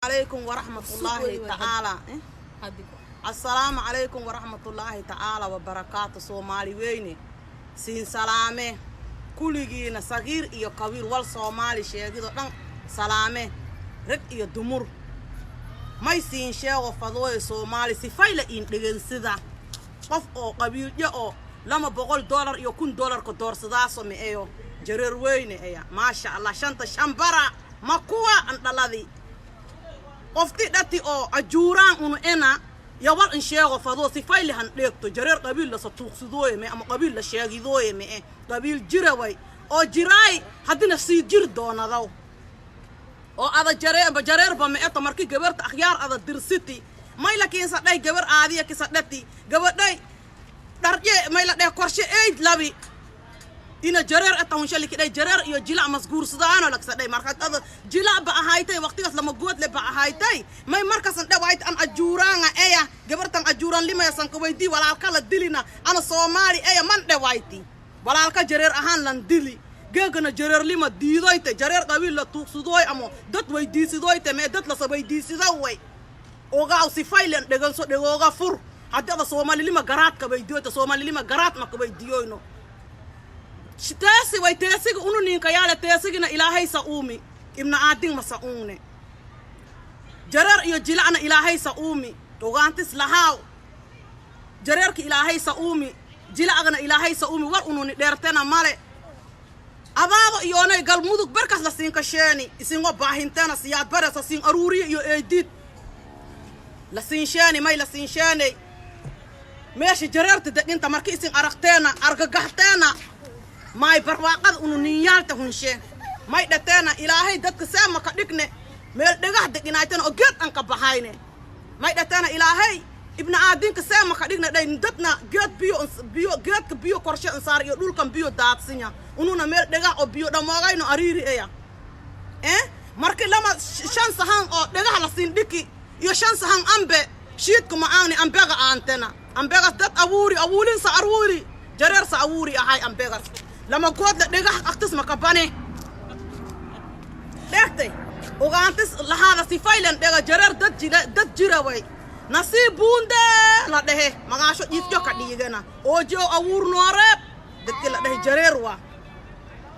Calaykum waraxmatullaahi tacaala. Assalaamu calaykum waraxmatullaahi tacaala wabarakaatu. Soomaali weyne, siin salaame kuligiina, sagiir iyo kabiir, wal Soomaali sheegido dhan salaame, rag iyo dumur. May siin sheego fadooye, Soomaali sifayla iin dhegansida. Qof oo qabiilyo oo $200 iyo $1000ka doorsadaaso ma eyo. Jareer weyne eya, maasha Allah, shanta shambara ma kuwa an dhaladi qofti dhati oo ajuuraan unu ena yawal in sheego fadoo sifayli han dheegto. Jareer qabiil lasa tuuqsidooye me ama qabiil la sheegidooye me e. Qabiil jira way oo jiraay, haddina sii jiri doonadaw oo ada jareerba jareerba me eto. Markii gabarta akhyaar ada dirsiti, may la kiinsa dhay gabar aadiya kisa dhati gabadhay dharje, may la dheh korshe eyd labi ina jareer eta hunshaliki dhay. Jareer iyo jilac masguursadaano laksa dhay. Marka ada jilac ba ahaytay, waqtigaas lama goodle ba ahaytay. May markasan dhawayt an ajuuraanga eya, gabartan ajuuran limayasan ka weydii walaalka la dilina ana Soomaali eya man dhawayti walaalka jareer ahaan lan dili. Geegana jareerlima diidoyte. Jareer qabiil la tuugsadooy ama dad weydiisidoyte mee, dad lasa weydiisida way ogaaw sifaylen dheganso dhegooga fur. Haddii ada Soomaalilima garaadka weydiyoyte, Soomaalilima garaad maka weydiyoyno. Teesi way teesiga unu ninkayaale, teesigina Ilaahay sa uumi, ibna aadin masa uune. Jareer iyo jilacna Ilaahay sa uumi, ogaantis lahaaw. Jareerka Ilaahay sa uumi, jilacgana Ilaahay sa uumi. War ununi dheertena male. Abaado iyoonay Galmudug berkas la siinka sheeni isingo baahintena siyaad baresa siin aruuriya iyo eydid la siin sheeni. May la siin sheeney meesha jareerta deginta. Marki isin aragteena argagaxteena, maay barwaaqada unu ninyaalta hunshe. May dhateena Ilaahay dadka seema ka dhigne meel dhagax deginaaytana oo geed an ka baxayne. May dhateena Ilaahay ibna aadinka seema ka dhigna dhay dadna geed biyo biyo geedka biyo korshe insaar iyo dhulkan biyo daadsinya, ununa meel dhagax oo biyo dhamoogayno ariiri eya eh. Marki lama shan sahan oo dhagax la siin dhiki iyo shan sahan ambe shiidka ma aani ambega aantena. Ambegas dad abuuri abuulinsa aruuri jareersa abuuri ahay. Ambegas lama goodle dhagax aktis maka bane dheegtay. Ogaantis lahaada sifaylan dhega. Jareer dad jira, dad jira way nasiib buunde la dhehe magaasho jiifjo ka dhiigana oojo abuur nooreeb dadki la dhehe jareer waa.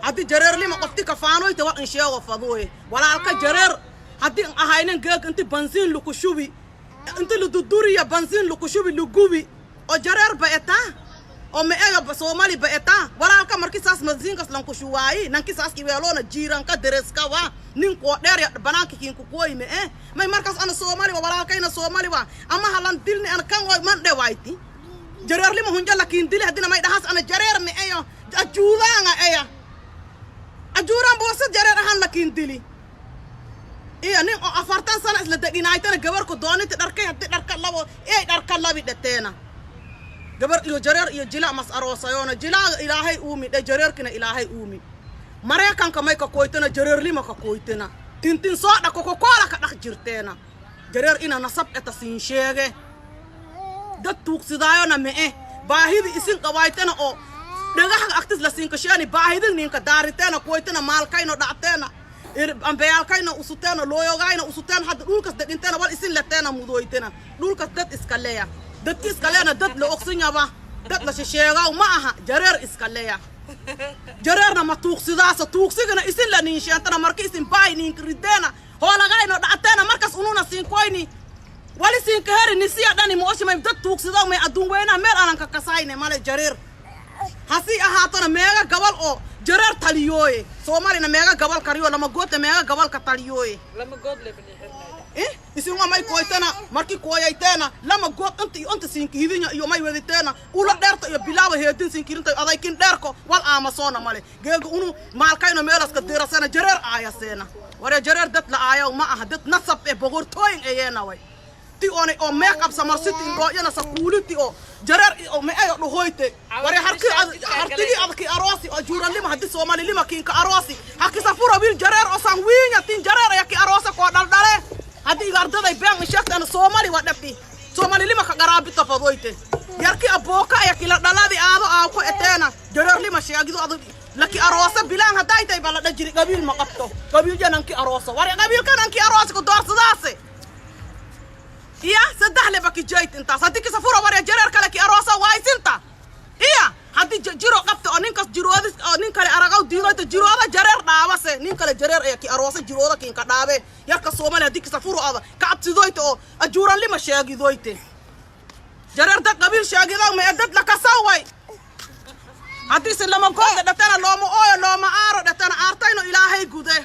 Haddii jareerlima qofti kafaanoyta wa in sheego faduuye walaalka jareer haddii an ahaynan geeg inti bansiin laku shubi, inti laduduriya bansiin laku shubi lagubi oo jareer ba etaa oo ma ega Soomali ba etaa. Walaalka marki saas bansiinkas lanku shuwaayi nanki saas iweeloona jiiranka dereska waa ninkoo dheer ya banaanka kiinku kuoy ma eh. May markaas ana Soomali wa, walaalkayna Soomali wa ama halan dilni ana kan way man dhewayti jareerlima hunja lakiin dili. Haddina may dhahaas ana jareer ma eyo, ajuudaanga eya, ajuuraan boosa jareer ahaan lakiin dili. Iyo nin oo 40 sano isla deginaaytana gabarku dooninta dharkay haddii dharka labo ey dharka labi dhateena gabar iyo jareer iyo jila mas aroosayoona. Jilaaga Ilaahay uumi dhe, jareerkina Ilaahay uumi. Maraykanka may ka koytana jareerlima ka koytana tintin soo dha Coca-Cola ka dhaq jirteena. Jareer ina nasab eta siin sheege, dad tuugsidaayona me'e. Baahidi isin qabaaytana oo dhagaxga agtis la siinkasheeni baahidin ninka daariteena koytana maalkayno dhacteena ambeyaalkayna usuteena looyogayna usuteen. Hadda dhulkas deginteena wal isin leteena mudoytena dhulkas dad iska leya, dadki iska leena dad la ogsinyaba, dad la shesheegaw ma aha. Jareer iska leya, jareerna ma tuugsidaasa. Tuugsigana isin la niinsheentana marka isin baay ninka rideena hoolagayno dhacateena markas ununa siinkoyni wali siinka heri nisiya dhani mooshimay dad tuugsidaw may adduun weynaha meel aanan ka kasayne male. Jareer hasii ahaatona meega gabal oo jareer taliyooye Soomaalina meega gabal kariyo lama goodle meega gabalka taliyooye. Lama good le bani xirnayda. Eh, isingo may koytana markii kooyayteena lama good inta iyo inta siinkihidinya iyo may wediteena ula dheerta iyo bilaawa heedin siinkirinta adaykin dheerko wal aamasoona male. Geega unu maalkayno meelaska dirasena jareer aayaseena ware. Jareer dad la aayaw ma aha, dad nasab ee boqortooyin eyeena way ti oonay oo make up samarsiti indhooyana sakuuliti oo jareer oo ma ayo dhahoyte ware harki hartigi adki aroosi oo juuralima haddii Soomaalilima kiinka aroosi hakisa fura wiil jareer oo san wiinya tin jareer ayaa ki aroosa koo dhaldhale. Haddii igardaday been sheegtana Soomali waa dhati Soomaalilima ka qaraabita fadoyte yarki abooka ayaa kila dhaladi aado aawko eteena jareerlima sheegido adu laki aroosa bilaan hadday tay baa la dhajiri qabiil ma qabto qabiil jananki aroosa ware qabiilkananki aroosi ku doorsadaase. Kijayt intaas haddii kisafuro warya jareer kale ki aroosa waaysinta iya haddii jiro qabta oo ninkas jiroodis oo nin kale aragaw diidoyta jirooda jareer dhaabase nin kale jareer ee ki aroosa jirooda kinka dhaabe. Yarka Soomaali haddii kisafuro ada ka cabsidoyta oo ajuuranlima sheegidoyte jareer dad qabiil sheegidow ma ee dad lakasaway. Haddii si lama gooda dhatana looma ooyo, looma aaro dhatana aartayno. Ilaahay gude,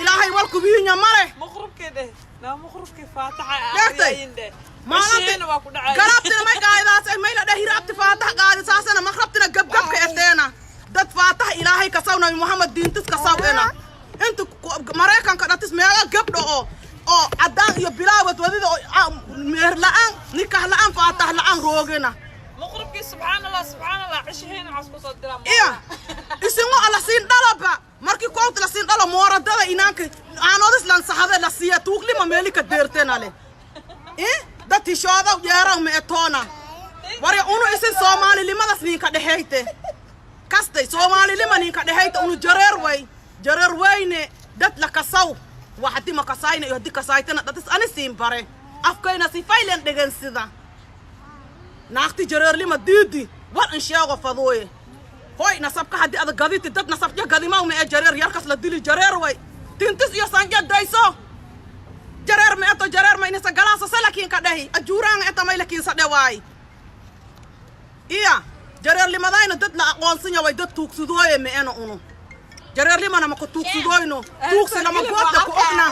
Ilaahay walkubiinya male. Maqrubkii dheh naa, maqrubkii faataxa. Dhegtay. Aqriyayin dheh. Maalinti Cishihina waa ku dhacay. Galabtina may qaadidaas mayla dheh, hiraabti faatax qaadi saasana, maqrabtina gabgabka eteena. Dad faatax Ilaahay kasaw, Nabi Muhammad diintis kasaw ena. Inta Maraykanka dhatis meeqa gabdho oo caddaan iyo bilaawad wadida oo meher la'aan, nikah la'aan, faatax la'aan roogena. Maqrubkii subxaan Allah, subxaan Allah, cishihiina waxaas kusoo diraa. Iya isingo ala siin dhalaba markii koowta la siin dhalo mooradada inaanka aanodis lansaxade la siiya tuuglima meelika deertenale dad hishoodaw yeeraw ma etoona. Warya unu isin soomaalilimadas ninka dhexeyte kastay soomaalilima ninka dhexeyte. Unu jareer way, jareer weyne, dad la kasaw waa. Haddii ma kasayna iyo haddii kasaytana dhatis ani siin bare afkayna sifaylen dhegen sida naagti jareerlima diidi war in sheego fadooye. Hoy, nasabka haddii ada gaditi dad nasabja gadimaw ma ee jareer yarkas la dili jareer way tintis iyo sanja dayso jareer ma eto jareer ma inisa galaasa salakiin ka dhehi ajuuraanga eta may lakiinsa dhewaay. Iya jareerlimadayna dad la aqoonsinya way, dad tuugsadooye ma ena. Unu jareerlimana maka tuugsadooyno, tuugsi lama goodda ku ogna.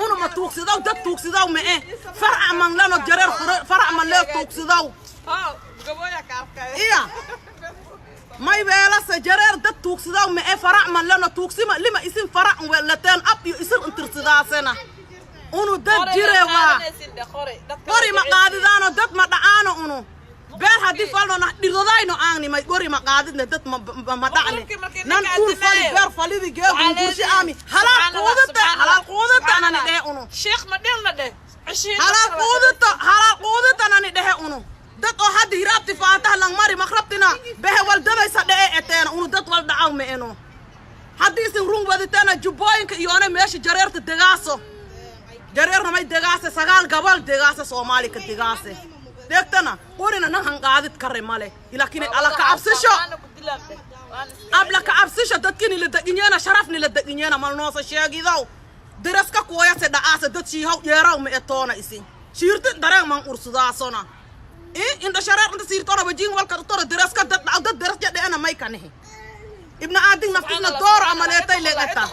Unu ma tuugsidaw, dad tuugsidaw ma e farca man leno jareer farac man lee tuugsidaw. Ha gabooya ka arkay. Iya may weelase jareer dad tuugsidaw ma e farac man leno tuugsima lima isin farac welateen ab iyo isin intirsidaasena. Unu dad jire waa qori ma qaadidaano, dad ma dhacaano. Unu beer haddii falno dhirodayno aangni may qori ma qaadidne, dad ma dhacne. Nan uul fali beer falidi geegu aami halaal quudita, halaal quudita nani dhehe unu. Sheekh ma dhilna dheh cishihiina. Halaal quudita, halaal quudita nani dhehe. Unu dad oo hadda hiraabti faatah langmari maqrabtina behe waldadaysa dhe'e eteena. Unu dad wal dhacaw ma eno. Haddii isin run waditeena jubbooyinka iyoone meesha jareerta degaaso, jareerna may degaase sagaal gabal degaase Soomaalika degaase degtana qorina nan hanqaadid kare male. Ilakini ala ka cabsisho, abla ka cabsisho dadkini la deginyena sharafni la deginyena malnoosa sheegidow diraska kuwayase dha'aase dad shiihaw yeeraw ma etoona. Isin shiirti dareen man ursudaasona indha shareer inta siirtona wajiin walka toro diraska dad dhaw dad diras jadheena may kanihi ibna aadin naftisna dooro amaleetay leegata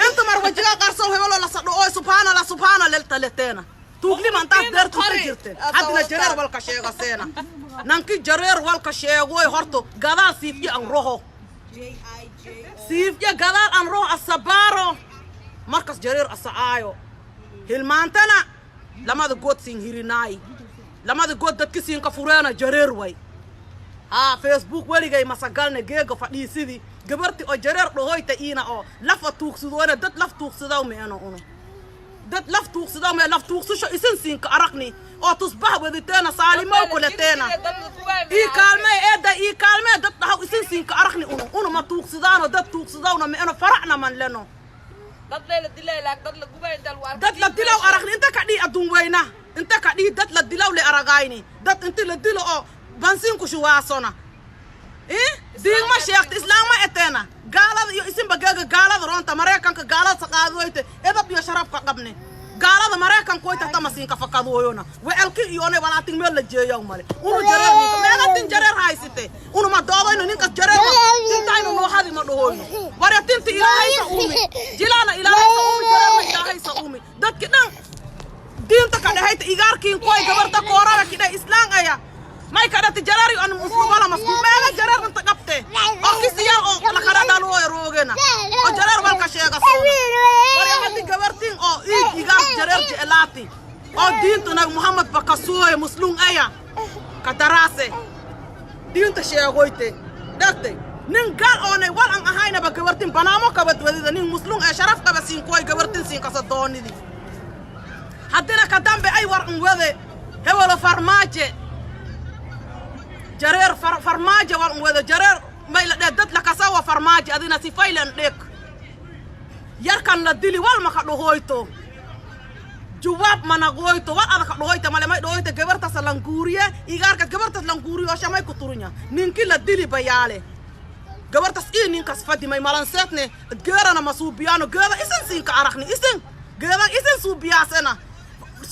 inta mar wajiga qarsow hebelo la sadho oy subhaana subhaana lelta leteena tuuglima intaas deertu ka jirte. Haddina jareer walka sheegaseena nanki jareer walka sheegoy horto gadaal siifye an roho, siifye gadaal an roho asabaaro markas jareer asacaayo hilmaantana lamada good siin hirinaay lamada good dadki siinka fureena jareer way. Haa, Facebook weligay masagalne geega fadhiisidii gabarti oo jareer dhahoyta iina oo lafa tuugsadoona dad laf tuugsidaw meeno. Uno dad laf tuugsidaw mee laf tuugsasho isin siinka aragni oo tusbax waditeena saalimow kuleteena ii kaalmee eedda ii kaalmee dad dhahaw isin siinka aragni. Unu ma tuugsidaano, dad tuugsidawna meeno, faracna man leno. Dad la dilaw aragni inta ka dhii adduun weyna inta ka dhii dad la dilaw le aragayni dad inti la dilo oo bansiinku shuwaasona diigma sheegta islaama eteena gaalada iyo isinba geega gaalada roonta Maraykanka gaalada saqaadoyte edab iyo sharafka qabne gaalada Maraykanka way tata masiinka fakadooyona weelki iyone walaatin meel la jeeyaw male. Unu jareer ninka meegatin jareer haysite unu ma doodoyno ninkas jareer tintaynu noohadi ma dhahoyno warya tinta Ilaahaysa uumi jilaana Ilaahaysa uumi jareerna Ilaahaysa uumi dadki dhan diinta ka dhehayta igaarkiin kuway gabarta koorara kidhe islaan aya may kadhati jareer an muslim wala masku meega jareer inta qabte oo kisiyaal oo lakada dhaluoy roogena oo jareer walka sheega soona. Warya haddi gabartin oo iig igaar jareer jeclaati oo diinta Nabi Muhammad ba kasuoye muslum aya ka daraase diinta sheegoyte dhegtay nin gaal oonay wal an ahaynaba gabartin banaamo kabad wadida nin muslum ee sharaf qaba siin kuway gabartin siin kasa doonidi haddina ka dambe ay war un wade hewelo farmaaje jareer farmaajo war un wade jareer may la dheh dad la kasawa farmaajo adina sifaylan dheg yarkan la dili wal maka dhahoyto. Jawaab manaqoyto war adaka dhogoyta male. May dhogoyta gabartaas languuriye igaarka gabartaas languuriyo shamay ku turunya ninki la dili bayaale gabartas ii ninkas fadimay malanseetne geerana masuubiyaano geeda isin siinka aragni isin geeda isin suubiyaasena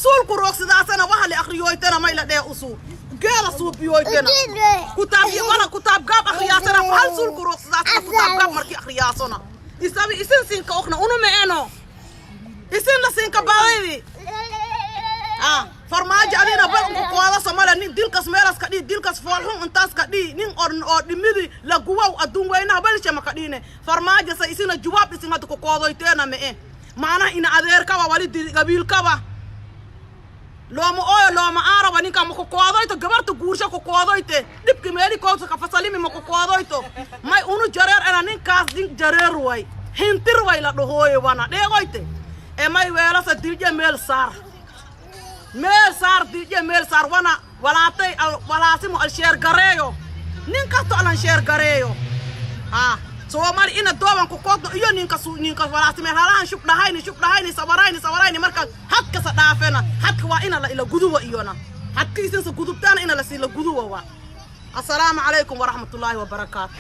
suulku roogsadaasena waxa la akhriyoytena may la dhee usu geeda suubiyoytena kutaab wala kutaab gaab akhriyaasena hal suulku roogsadaasena kutaab gaab markii akhriyaasona isabi isin siinka okna unu meeno isin la siinka badaydi. Ah, Farmaajo, adina bal unku kooda somaliya nin dilkas meelas ka dhii, dilkas foolxun intaas ka dhii, nin oo dhimidi laguwaw adduun weynaha balshe ma ka dhiine. Farmaajo sa isina jawaab isin hadda ku koodoyteena me'e macnaha ina adeerkaba wali qabiilkaba looma ooyo looma aaraba ninka ma ku koodoyto gabarta guursha ku koodoyte dhibki meeli koodsa ka fasalimi ma ku koodoyto. May unu jareer ena ninkaas nin jareer way hintir way la dhahooye wana dheegoyte e may weelasa dilje meel saar, meel saar dilje, meel saar wana walaatay walaasimo al sheer gareeyo nin kasto alan sheer gareeyo. Ha, Soomali ina dooban ku koodno iyo ninka ninka walaasime halahan shub dhahayni, shub dhahayni, sawarayni, sawarayni. Marka hadkasa dhaafena hadka waa ina la ila guduwa iyona hadka isinsa gudubtaana ina lasii la guduwa. Waa assalaamu calaykum waraxmatullaahi wabarakaatu.